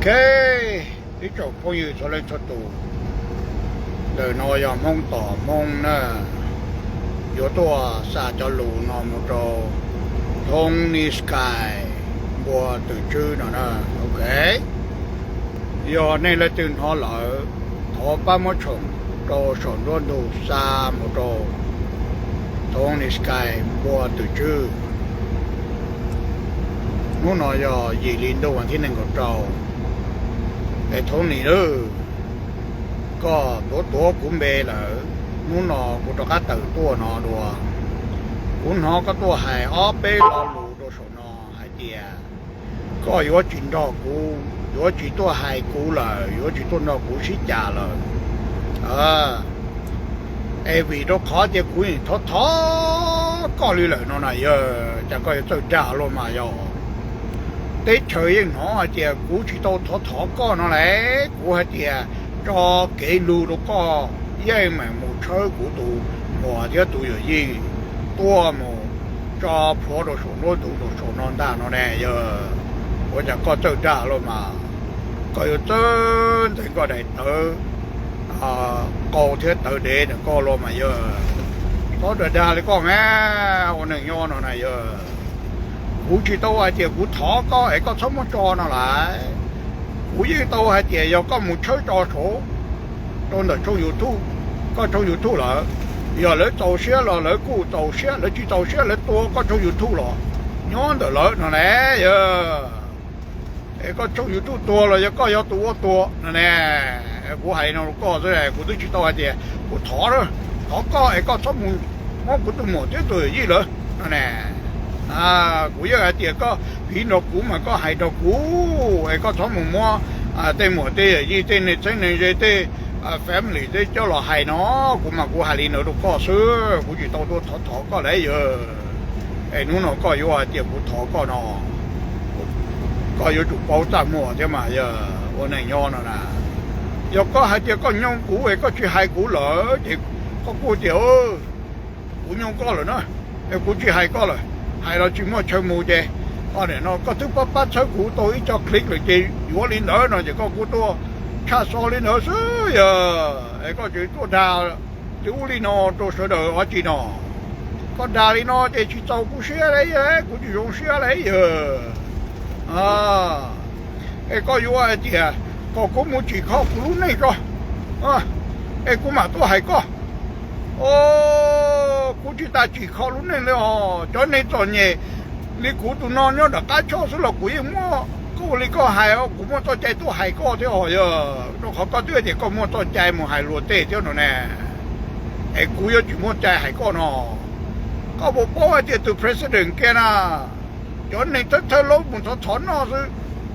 Ok, ib tsoom phooj ywg txhua leej txhua tus, ntawm no yog Hmoob Tom Hmoob na, yuav tuaj xa cov lus no mus rau Tony Sky npua twm tswb no na. Ok, yog nej leej twg hnov lawm, thov pab muab tshoom rau saum nruab ntug xa mus rau Tony Sky npua twm tswb. Hnub no yog yim hli ntuj vas thib nees nkaum rau. Es Tony, koj tuav tuav kuv npe lawm, hnub no kuv rov qab tawm tuaj no dua. Kuv hnov koj tuaj hais ob peb lo lus rau saum no hais tias koj yuav tsis nrog kuv, yuav tsis tuaj hais kuv lawm, yuav tsis tuaj nrog kuv sib cas lawm. Es vim rau qhov tias kuv yeej thov thov koj li lawm no na yog, cas koj yuav txawj dag luaj mas yog. Teb chaws yeej hnov hais tias kuv tsis tau thov thov koj no las, kuv hais tias tso kev lug rau koj, yeej meem mus tshawb kuv tus muam thiab tus yawm yij tuaj mus tso plhuav rau saum nruab ntug rau saum no ntag no ne yog. Ua cas koj txawj dag luaj mas, koj yuav txawj ntxeev koj daim tawv qau thiab tawv dev ntawm koj luaj mas yog. Txhob dag dag li koj na, ua neeg nyob no na yog. Kuv tsis tau hais tias kuv thov koj es koj txhob muab tso no las. Kuv yeej tau hais tias yog koj mus tshawb tso saud rau ntawm tshooj YouTube, koj tshooj YouTube lawm, yog lawv txaus siab los lawv kuj txaus siab, lawv tsis txaus siab lawv tua koj tshooj YouTube los nyob ntawm lawv no ne yog. Es koj tshooj YouTube tuag los yog koj yog tus ua tuag no ne. Kuv hais no rau koj xwb, kuv twb tsis tau hais tias kuv thov, thov koj es koj txhob mus muab kuv tus muam thiab tus yawm yij lawm no ne. Kuv yeej hais tias koj piv nrog kuv mas koj hais nrog kuv es koj txhob mus muab tej muam tej yawm yij tej neeg txheeb neeg ze tej family tej coj los hais no. Kuv mas kuv hais li ntawd rau koj xwb, kuv tsis tau tuaj thov thov koj las yog. Es hnub no koj yuav hais tias kuv thov koj no, koj yuav tsum paub txaj muag thiab mas yog, ua neeg nyob no na. Yog koj hais tias koj nyoo kuv es koj tsis hais kuv lawm ces koj kuj tias kuv nyoo koj lawm na, es kuv tsis hais koj lawm, hais los tsis muaj chaw mus ces, o, nim no koj twb pab pab txhawb kuv tau ib co click lawm ces yuav li ntawd no ces koj kuj tuaj tshaj xov li ntawd xwb yog. Es koj tseem tuaj dag li ub li no rau sawv daws ua tsi no? Koj dag li no ces tsis txaus kuv siab li, kuv tsis zoo siab li yog. Es koj yuav hais tias kom kuv mus tsim kho kuv lub neej tso, es kuv mam tuaj hais koj. Kuv tsis tas tsim kho lub neej li os. Cov neeg txom nyem li kuv tus no nyob nram qab choj xwb los kuv yeej muab, koj ua li koj hais, kuv muaj txoj cai tuaj hais koj thiab os yog, rau qhov koj twb tias koj muaj txoj cai mus hais luag tej thiab no ne. Es kuv yuav tsis muaj cai hais koj no. Koj puas paub hais tias tus president kiag na, cov neeg thawj thawj laub mus thov thov noj xwb,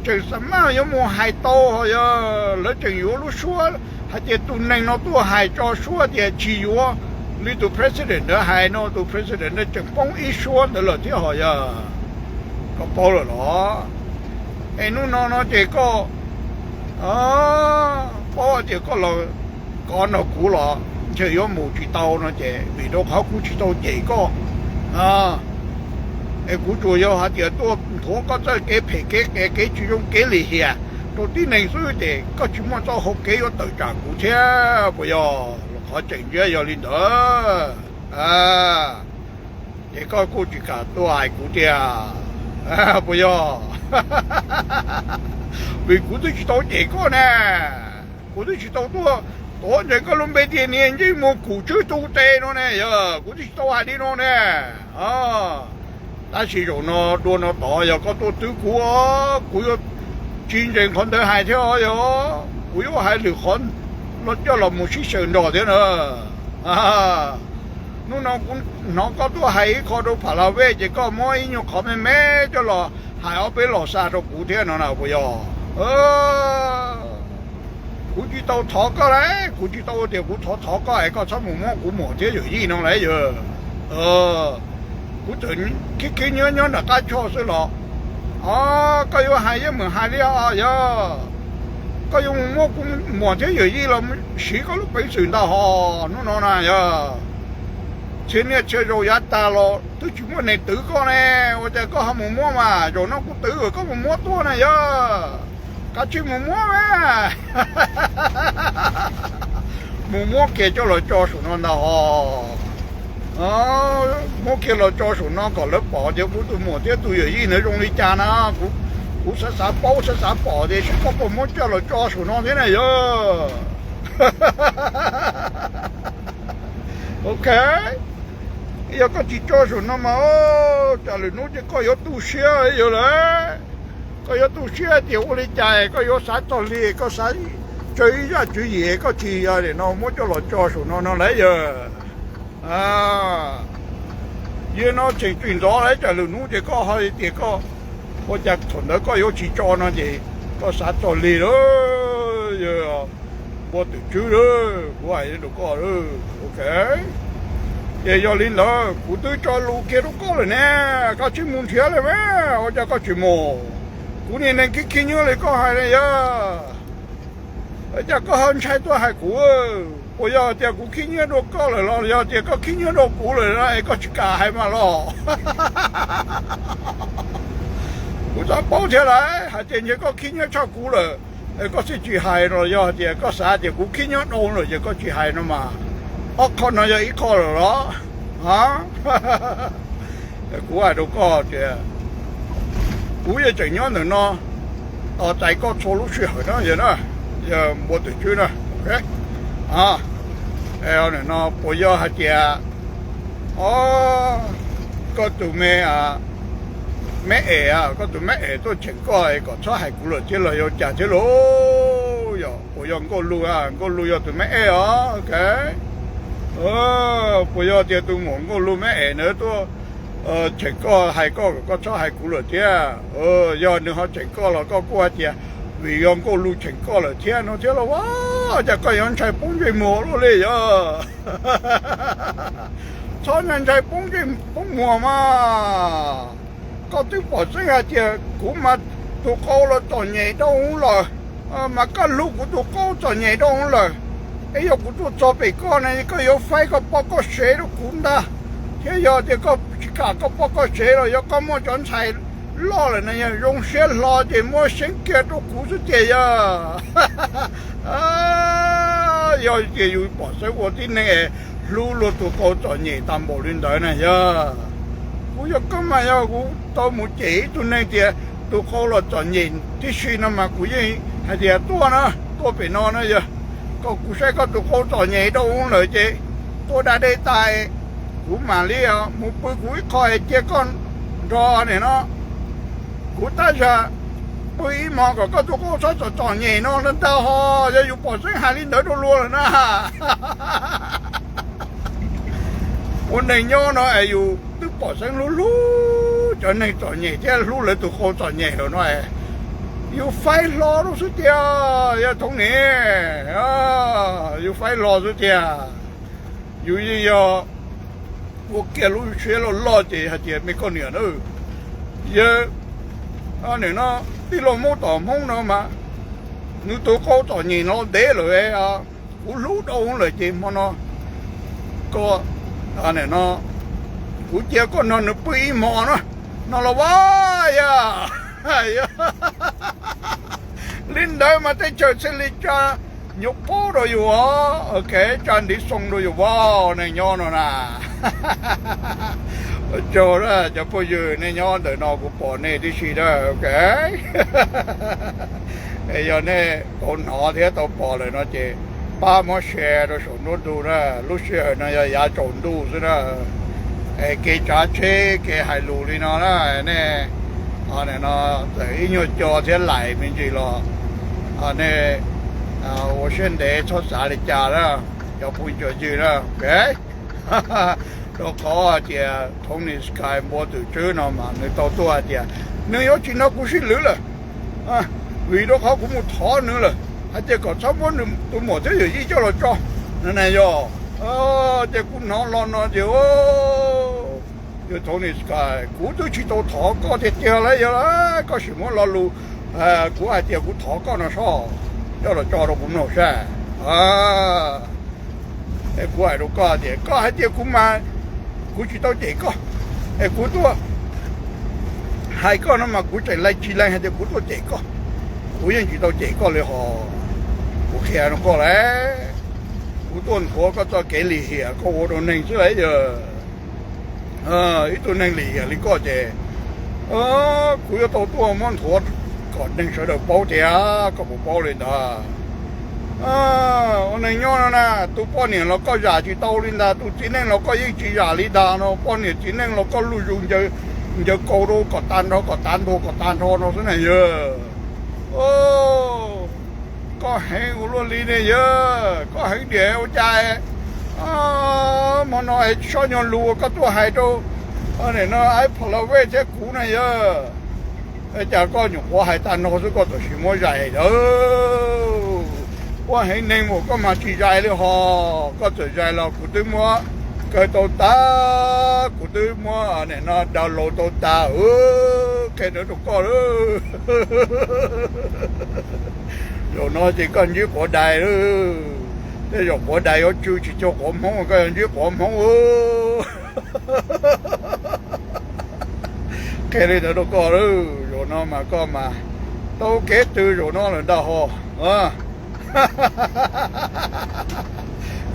tseem xa maj yuav mus hais tau os yog. Lawv tseem yuav lub suab hais tias tus neeg no tuaj hais tso suab tias tsis yuav li tus president ntawd hais no, tus president ntawd tseem poob ib suab ntawd lawm thiab os yog. Koj paub lawm los? Es hnub no no ces koj paub tias koj los kov nrog kuv los ntshe yuav mus tsis tau no ces vim rau qhov kuv tsis tau cem koj, es kuv tsuas yog hais tias tuaj nthuav koj txoj kev phem kev qias kev tsis zoo kev lim hiam rau tib neeg xwb ces koj tsis muaj txoj hau kev yuav tawm tsam kuv thiab puas yog? Qhov tseem ntxiab yog li ntawd, ces koj kuj tsis kam tuaj hais kuv tiag puas yog? Vim kuv twb tsis tau cem koj ne, kuv twb tsis tau tuaj tuav ntsees koj lub npe tias niag ntsej muag kum tswb tu tes no ne yog, kuv twb tsis tau hais li no ne. Tab sis zaum no dua no tod yog koj tuaj twv kuv, kuv yuav tsis ntsees qhov ntawd hais thiab os yog, kuv yuav hais lwm qhov los coj los mus sib xyaw nrog thiab na. Hnub no kuv hnov koj tuaj hais ib qho rau Pha La Vej ces koj muab ib nyuag qhov me me coj los hais ob peb los xa rau kuv thiab no na puas yog? Kuv tsis tau thov koj las, kuv tsis tau tias kuv thov thov koj es koj txhob mus muab kuv muam thiab yawm yij no las yog. Kuv txawm khib khib nyiab nyob nram qab choj xwb los, o, koj yuav hais yeej meem hais li os yog. Koj yuav mus muab kuv muam thiab yawm yij los siv koj lub peev xwm ntag hos hnub no na yog. Txhia niaj txhia zaus yav tag los twb tsis muaj neeg twv koj ne, ua cas koj ho mus muab mas zaum no kuv twv koj mus muab tuaj na yog. Kav tsij mus muab mas, mus muab kiag coj los tso saum no ntag hos. Muab kiag los tso saum no kom lawv pom tias kuv tus muam thiab tus yawm yij ntawd zoo li cas na. Kuv xav xav paub xav xav pom tias seb koj puas muab coj los tso saum no thiab na yog. Ok, yog koj tsis tso saum no mas, tsam lwm hnub ces koj yuav tu siab yog lawm. Koj yuav tu siab tias ua li cas, koj yuav xav txog li, koj xav tsawg ib zaj tswv yim koj tsis yog no muab coj los tso saum no no lawm yog. Yog no tseem tsis ntxov lawm, tsam lwm hnub ces koj ho tias koj, ua cas thaum ntawd koj yuav tsis tso no ces koj xav txog li lawm. Yog npua twm tswb lawm, kuv hais rau koj, ok. Ces yog li ntawd kuv twb tso lus kiag rau koj lawm ne, koj tsij mus nrhiav li mas ua cas koj tsis mus? Kuv niag neeg khib khib nyiab li koj hais ne yog. Ua cas koj ho ntshai tuaj hais kuv? Puas yog tias kuv khib nyiab dua koj lawm los yog tias koj khib nyiab dua kuv lawm no es koj tsis kam hais mas los? Kuv xav paub thiab lawm, hais tias ntshe koj khib nyiab tshaj kuv lawm es koj thiaj tsis hais no, yog tias koj xav tias kuv khib nyiab dhau lawm ces koj tsis hais no mas. Ob qho no yog ib qho lawm los? Kuv hais rau koj tias kuv yeej tseem nyob ntawm no tos tais koj txhua lub sij hawm na yog, yog npua twm tswb na. No puas yog hais tias koj tus me, me es, koj tus me es tuaj cheem koj es kom txhob hais kuv lawm thiab los yog cas thiab lauj? Yog puas yog Nkauj Lug? Nkauj Lug yog tus me es os, ok. Puas yog tias tus muam Nkauj Lug me es ntawd tuaj cheem koj, hais koj kom koj txhob hais kuv lawm thiab? Yog nws ho cheem koj los koj kuj hais tias vim yog Nkauj Lug cheem koj lawm thiab no thiab los ua cas koj yuav ntshai poob ntsej muag luaj li yog? Txhob ntshai poob ntsej poob muag mas. Koj twb pom xeeb hais tias kuv mas tus qau los txom nyem dau hwv lawm, mas koj hlub kuv tus qau txom nyem dau hwv lawm. Es yog kuv tuaj txog pem koj na koj yuav faib koj pob koj sev rau kuv ntag. Thiab yog tias koj tsis kam koj pob koj sev los yog koj muaj cov ntxhais loj lawm na yog zoo siab hlo ces muab xeeb kiag rau kuv xwb tiag yog. Yog tias yus pom xeeb ua tib neeg es hlub luag tus qau txom nyem tag npaum li ntawd na yog, kuv yog koj mas yog kuv tau mus cem ib tug neeg tias tus qau los txom nyem tib si no mas kuv yeej hais tias tuaj na, tuaj pem no na yog, kom kuv saib koj tus qau txom nyem dau lawm ces tuaj da dej tas, kuv mam li mus pw kuv ib qho es cia koj nrog nim no kuv tab zag pw ib hmos kom koj tus qau txhob txom txom nyem no ntag hos. Yog yus pom xeeb hais li ntawd rau luag lawm na, ua neeg nyob no es yus twb pom xeeb hlub hlub cov neeg txom nyem thiab hlub lawv tus qau txom nyem lawm no, yus faib hlo rau xwb tiag. Yog thooj ni, yus faib hlo xwb tiag. Yus yeej yog ua kiag lub siab loj loj ces hais tias me koj niam na, yog nim no tij laug Hmoob tom Hmoob no mas nws tus qau txom nyem no ntev lawm, kuv hlub dau lawm ces hmo no koj, no kuv cia koj nrog nws pw ib hmos no, no los vaj yog. Li ntawd mas tej chaw thiaj li tsa nyuam qub rau yus os, ok, tsa ntiv xoo rau yus vaj neeg nyob no na. Ua tsaug cov phooj ywg nej nyob ntawm no kuv pom nej tib si na, ok. Yog nej tau hnov thiab tau pom lawm no ces pab muab share rau saum nruab ntug na, lub sij hawm no yog yav tsaus ntuj xwb na. Es kev tsav tsheb kev hais lus li no na, nej no txawm ib nyuag co thiab laim me ntsis los nej ua siab ntev txhob xav li cas na, cov phooj cov ywg na, ok. Rau qhov hais tias Tony Sky npua twm tswb no mas nws tau tuaj hais tias nws yuav tsis nrog kuv sib lwv lawm, vim rau qhov kuv mus thov nws lawm hais tias kom txhob muab nws tus muam thiab yawm yij coj los tso. Na yog, ces kuv hnov los no ces, yog Tony Sky, kuv twb tsis tau thov koj tiag tiag lawm, yog koj sim muab lo lus kuv hais tias kuv thov koj no soj, coj los tso rau kuv mloog saib. Es kuv hais rau koj tias koj hais tias kuv mas kuv tsis tau cem koj, es kuv tuaj hais koj no mas kuv tseem lees tsis lees hais tias kuv tuaj cem koj. Kuv yeej tsis tau cem koj li hos. Kuv qhia rau koj lawm, kuv tuaj nthuav koj txoj kev lim hiam koj ua rau neeg xwb las yog. Ib tug neeg lim hiam li koj ces kuv yuav tau tuaj muab nthuav kom neeg sawv daws paub tias koj puas paub li ntawd. Ua neeg nyob no na, tus poj niam los koj zam tsis tau li ntag, tus txiv neej los koj yeej tsis zam li ntag no, poj niam txiv neej los koj luj zus ncaws kaus rau kom tag nrho, kom tag nrho, kom tag nrho no xwb na yog. Koj heev ua luaj li ne yog, koj heev diam ua cas hmo no tsis sob nyuag lus uas koj tuaj hais rau no, ib phav la vej thiab kuv na yog. Cas koj nyuam qhuav hais tag nrho xwb koj txawm sis muab zais lawm. Ua heev neeg mas koj mas tsis zais li hos, koj txawm zais los kuv twb muab kaw tau tag, kuv twb muab no download tau tag. Qhia ntawd rau koj lawm. Zaum no ces koj ntsib quav dais lawm. Tej zaum quav dais yuav tsw tsis cuag quav hmoob, koj yuav ntsib quav hmoob. Qhia li ntawd rau koj lawm, zaum no mas koj mas tau kev twg zaum no lawm ntag hos.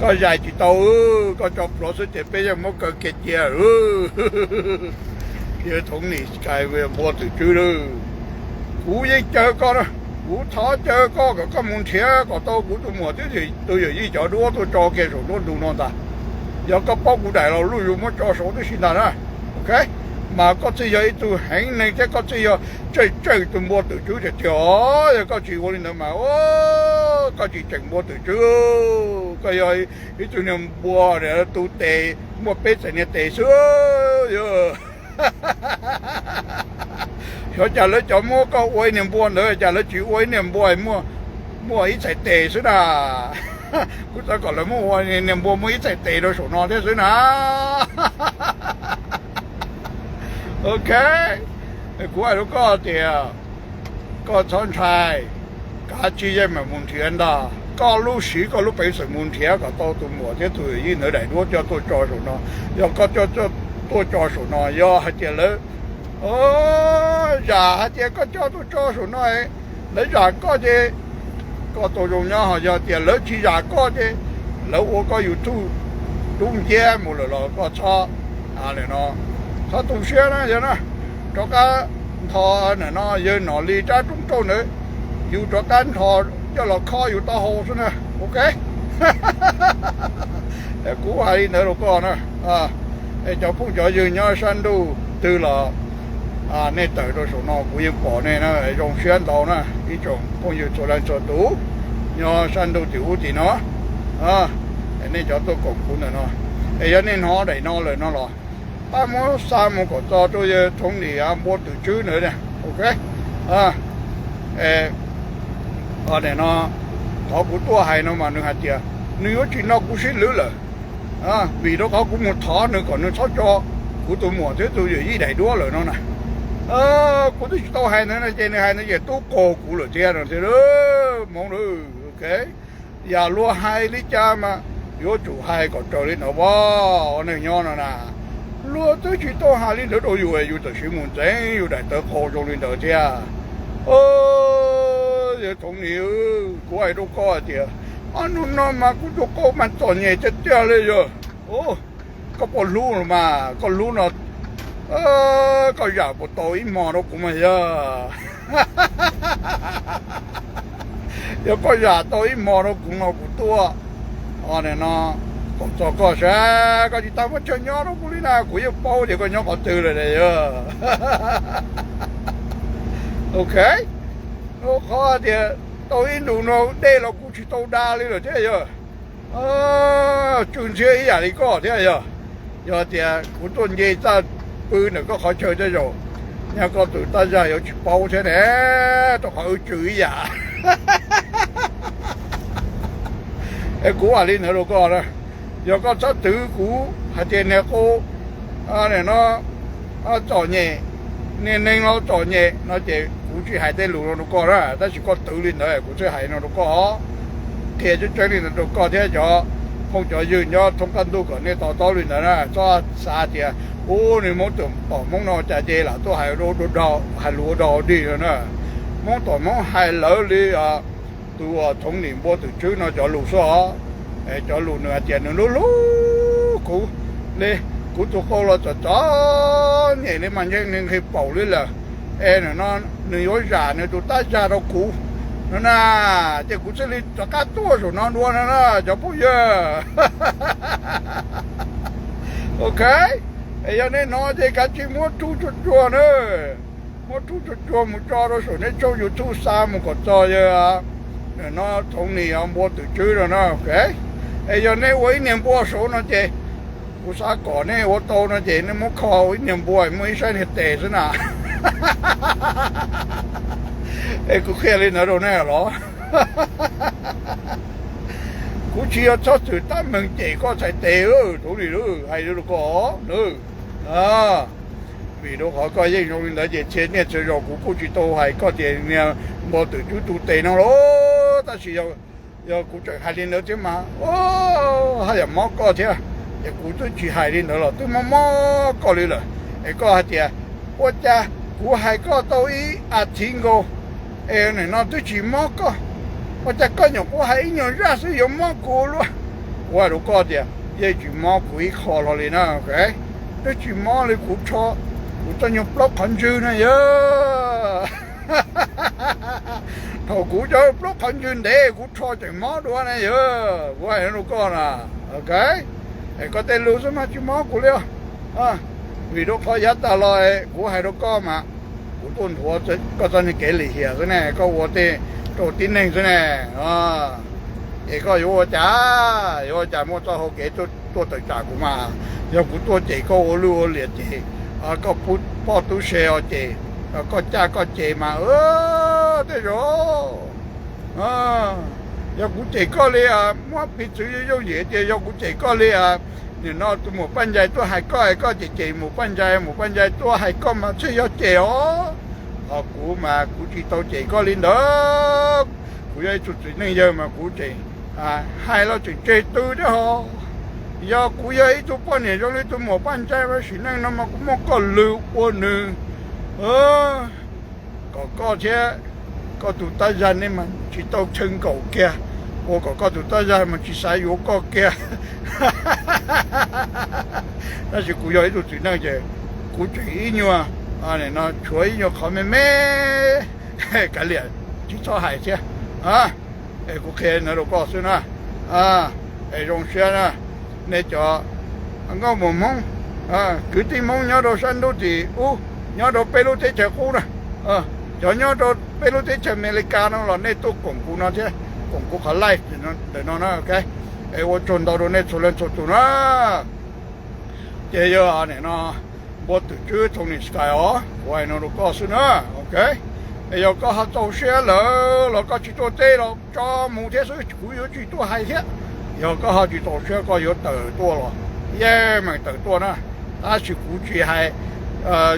Koj zais tsis tau, koj tso pluav xwb ces peb yeej muab kaw kiag cia. Yog thoov nim Sky npua twm tswb lawm. Kuv yeej caw koj na, kuv thov caw koj kom koj mus nrhiav kom tau kuv tus muam thiab tus yawm yij cov duab tuaj tso kiag saum nruab ntug no ntag. Yog koj paub kuv daim los luj zus muab tso saud tib si ntag na. Ok, mas koj thiaj yog ib tug heev neeg thiab koj thiaj yog tsawg tsawg tus npua twm tswb tiag tiag. Yog koj tsis ua li ntawd mas koj tsis tseem npua twm tswb, koj yog ib tug niag npua tu tes muaj peb txhais niag tes xwb. Yog, xyov cas lawv cov muab koj ua ib niag npua ntawd cas lawv tsis ua ib niag npua muaj ib txhais tes xwb na. Kuv xav kom lawv muab ua niag npua muaj ib txhais tes rau saum no thiab xwb na. Ok, kuv hais rau koj tias koj txhob ntshai, kav tsij yeej mam mus nrhiav ntag. Koj lub siv koj lub peev xwm mus nrhiav kom tau tus muam thiab tus yawm yij ntawd daim duab coj tuaj tso saum no. Yog koj coj tuaj tso saum no, yog hais tias lawv zam hais tias koj coj tuaj tso saum no, lawv zam koj ces koj tau zoo nyob, ho yog tias lawv tsis zam koj ces lawv ua koj YouTube dub nciab mus lawm los koj txhob, no, txhob tu siab na yog na. Rov qab nthos no yawg Nom Lis rab roob rauj ntawd, yus rov qab nthos coj los khob yus taub hau xwb na. Ok, kuv hais li ntawd rau koj na. Cov phooj cov ywg nyob sab ntuj twg los nej tawm rau saum no kuv yeej pom nej na, zoo siab ntau na ib tsoom phooj ywg txhua leej txhua tus nyob sab ntuj tim ub tim no. Nej cov tuaj koom kuv ntawm no, es yog nej hnov daim no lawm no los pab muab xa mus kom txog rau yawg Thoov Lis npua twm tswb ntawd. Ok, no, qhov kuv tuaj hais no mas nws hais tias nws yuav tsis nrog kuv sib lwv lawm, vim rau qhov kuv mus thov nws kom nws txhob tso kuv tus muam thiab tus yawm yij daim duab lawm no na. Kuv twb tsis tau hais ntawd no ces nws hais ntawd ces tub qaug kuv lawm thiab no thiab. Hmoob, ok, yam luag hais li cas mas yuav tsum hais kom raws li ntawd as, ua neeg nyob no na. Luag twb tsis tau hais li ntawd rau yus, yus tam sim mus ntxeev yus daim tawv qaug zoo li ntawd thiab. Yawg Thoov Lis, kuv hais rau koj hais tias ob hnub no mas kuv tus qau mas txom nyem tiag tiag li yog. Koj puas hlub los mas, koj hlub no koj zam puas tau ib hmo rau kuv mas yog? Yog koj zam tau ib hmo rau kuv no kuv tuaj no kom txog koj sab, koj tsis tas muab chaw nyob rau kuv li na, kuv yeej paub tias koj nyob qhov twg lawm yog. Ok, qhov tias tau ib ntus no dej los kuv tsis tau da li lawm thiab yog. Tsw ntxhiab ib yam li koj thiab yog. Yog tias kuv tuaj nce txaj pw ntawm koj qhov chaw tej zaum nyaj koj tus tab zaj yuav tsis paub thiab ne, rau qhov wb tsw ib yam. Es kuv hais li ntawd rau koj na, yog koj txhob twv kuv hais tias niag qau no txom nyem, niag neeg no txom nyem no ces kuv tsis hais tej lus no rau koj na, tab sis koj twv li ntawd kuv thiaj hais no rau koj. Qhia tseeb tseeb li ntawd rau koj thiab cov phooj cov ywg nyob thoob qab ntuj kom nej to taub li ntawd na, txhob xav tias ub nws Hmoob twm pom Hmoob no cas ces lam tuaj hais lus ua dog dig no na. Hmoob tom Hmoob hais lawv li tus Txoov Nim npua twm tswb no cov lus xwb os. Cov lus nws hais tias nws hlub hlub kuv li, kuv tus qau los txom txom nyem li mas ntshe nws nqhis paum li lawm, es no nws yuav zam nws tus tab zag rau kuv no na, ces kuv thiaj li rov qab tuaj saum no dua no na cov phooj ywg. Ok, es yog nej hnov ces kav tsij muab rub tsuag tsuag na, muab rub tsuag tsuag mus tso rau saum nej tshooj YouTube xa mus kom txog yawg no Txoov Nim npua twm tswb no na. Es yog nej ua ib niag npua saud no ces kuv xav kom nej ua tau no ces nej muab kho ua ib niag npua muaj ib sab niag tes xwb na. Es kuv qhia li ntawd rau nej los? Kuv tsis yog txhob txwm tab meeg cem koj txhais tes, Txoov Nim, hais rau koj na. Vim rau qhov koj yeej zoo li ntawd ces txhia niaj txhia zaus kuv kuj tsis tau hais koj tias niag npua twm tswb tu tes no los, tab sis yog kuv tseem hais li ntawd thiab mas haj yam mob koj thiab. Ces kuv twb tsis hais li ntawd los twb mob mob koj li lawm. Es koj hais tias ua cas kuv hais koj tau ib as thiv nkaus es nim no twb tsis mob koj, ua cas koj nyuam qhuav hais ib nyuag zaj xwb yuav mob kuv luaj. Kuv hais rau koj tias yeej tsis mob kuv ib qho hlo li na. Twb tsis mob li kuv rho kuv txoj nyuag plaub qhov ntswg na yog. Thaum kuv cov plaub qhov ntswg ntev kuv rho tseem mob dua ne yog, kuv hais rau koj na. Ok, es koj tej lus xwb mas tsis mob kuv li. Vim rau qhov yav tas los kuv hais rau koj mas kuv tuaj nthuav koj txoj niag kev lim hiam xwb ne, koj ua tej rau tib neeg xwb ne. Es koj yuav ua cas, yuav ua cas muaj txoj hau kev tuaj tawm tsam kuv mas? Yog kuv tuaj cem koj ua luj ua liam ces koj poj tub se os ces koj caj koj ces mas tej zaum yog kuv cem koj li muab piv txwv yooj yim tias yog kuv cem koj li nim no tus muam Paj Ncaig tuaj hais koj es koj cem cem muam Paj Ncaig, muam Paj Ncaig tuaj hais koj mas thiaj yog cem os. Ho kuv mas kuv tsis tau cem koj li ntawd. Kuv yog ib tug txiv neej yawg mas kuv tseem hais los tseem tseg tw thiab ho. Yog kuv yog ib tug poj niam zoo li tus muam Paj Ncaig mas sim neej no mas kuv muab koj lwm ua nws kom koj thiab koj tus tab zag nej mas tsis tau chaw nkaum kiag, ua kom koj tus tab zag mas tsis xav yuav koj kiag. Tab sis kuv yog ib tug txiv neej ces kuv tseem ib nyuag, no tshuav ib nyuag qhov me me kav liam tsis txhob hais thiab. Es kuv qhia ntawd rau koj xwb na. Es zoo siab na, nej cov nkauj muam Hmoob, kwv tij Hmoob nyob rau sab ntuj tim ub, nyob rau peb lub teb chaws qub na, cov nyob rau peb lub teb chaws Amelikas no los nej tuaj koom kuv no thiab, koom kuv qhov live ntawm no na. Es ua tsaug ntau rau nej txhua leej txhua tus na. Ces yog nim no npua twm tswb Tony Sky os, kuv hais no rau koj xwb na. Ok, es yog koj ho txaus siab lawm los koj tsis tuaj teb los tso mus thiab xwb, kuv yuav tsis tuaj hais thiab. Yog koj ho tsis txaus siab koj yuav tawm tuaj los yeej meem tawm tuaj na, tab sis kuv tsis hais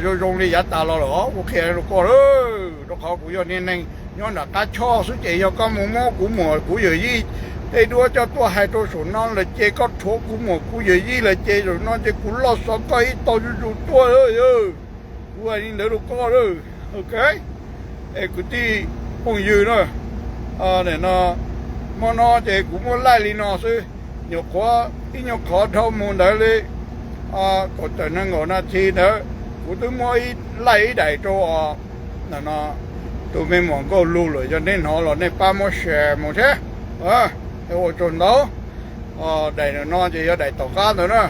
zoo zoo li yav tas los lawm, kuv qhia rau koj lawm, rau qhov kuv yog niag neeg nyob nram qab choj xwb ces yog koj mus muab kuv muam kuv yawm yij tej duab coj tuaj hais rau saum no lawm ces koj rhuav kuv muam kuv yawm yij lawm ces zaum no ces kuv loj xov koj ib tog zuj zus tuaj. Kuv hais li ntawd rau koj lawm. Ok, es kwv tij phooj ywg na, no, hmo no ces kuv muab laij li no xwb, nyuam qhuav ib nyuag qhov dhau mus ntawd li kaum tawm nees nkaum nas this ntawd, kuv twb muab laij ib daim rau ntawm no tus me muam Nkauj Lug lawm, yog nej hnov los nej pab muab share mus thiab. Ua tsaug ntau. Daim no ces yog daim tom qab ntawd na.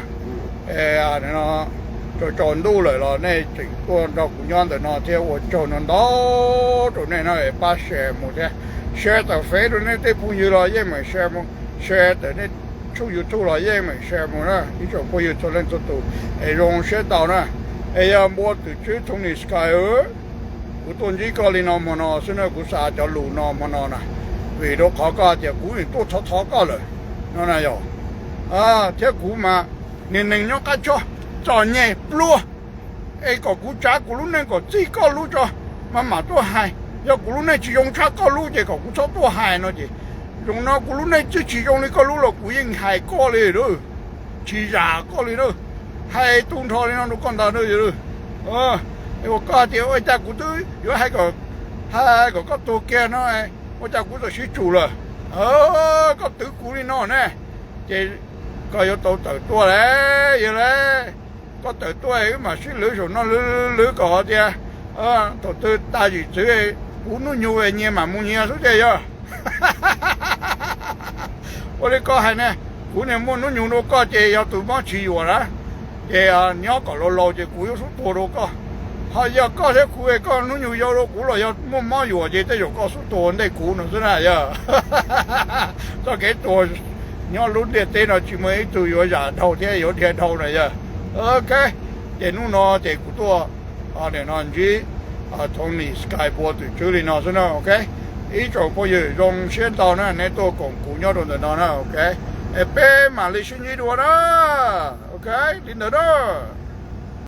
Tsaus tsaus ntuj lawm los nej tseem tuaj nrog kuv nyob ntawm no thiab, ua tsaug ntau ntau rau nej no, pab share mus thiab. Share tawm Fev rau nej tej phooj ywg los yeej meem share mus, share tawm nej tshooj YouTube los yeej meem share mus na ib tsoom phooj ywg txhua leej txhua tus. Es zoo siab ntau na. Es yog npua twm tswb Tony Sky, kuv tuaj ntsib koj li no hmo no xwb na, kuv xa cov lus no hmo no na, vim rau qhov koj tias kuv yeej tuaj thov thov koj lawm no na yog. Thiab kuv mas niag neeg nyob qab choj txom nyem pluag, es kom kuv tsav kuv lub neej kom txij koj lub tso mas mam tuaj hais. Yog kuv lub neej tsis zoo tshaj koj lub ces kom kuv txhob tuaj hais no ces, zaum no kuv lub neej twb tsis zoo li koj lub los kuv yeej hais koj li lawm, tsis zam koj li na. Hais tu nrho li no rau koj ntag na. Uas koj tias ua cas kuv twb yuav hais kom, kom koj tuag kiag no, ua cas kuv txawm sib tsum lawm? Koj twv kuv li no ne, ces koj yuav tau tawm tuaj la, yog la. Koj tawm tuaj wb mam sib lwv saum no lwv lwv kom tias thaum twg tag yim txwv kuv hnub nyoog nyias mam mus nyias xwb tiag yog. Ua li koj hais ne, kuv niag muaj hnub nyoog dua koj ces yog tus mob tsis yuam na, ces nyob kom laus laus ces kuv yuav sub tuag dua koj. Ho yog koj thiab kuv, koj hnub nyoog yau dua kuv los yog muaj mob yuam ces tej zaum koj sub tuag ua ntej kuv no xwb na yog. Txoj kev tuag nyob lub ntiaj teb no tsis muaj ib tug yuav zam dhau thiab yuav dhia dhau na yog. Ok, ces hnub no ces kuv tuaj, nim no ntsib Tony Sky Boy tus tswv li no xwb na. Ok, ib tsoom phooj ywg zoo siab ntau na, neb tuaj koom kuv nyob rau ntawm no na. Ok, peb mam li sib ntsib dua na. Ok, li ntawd na.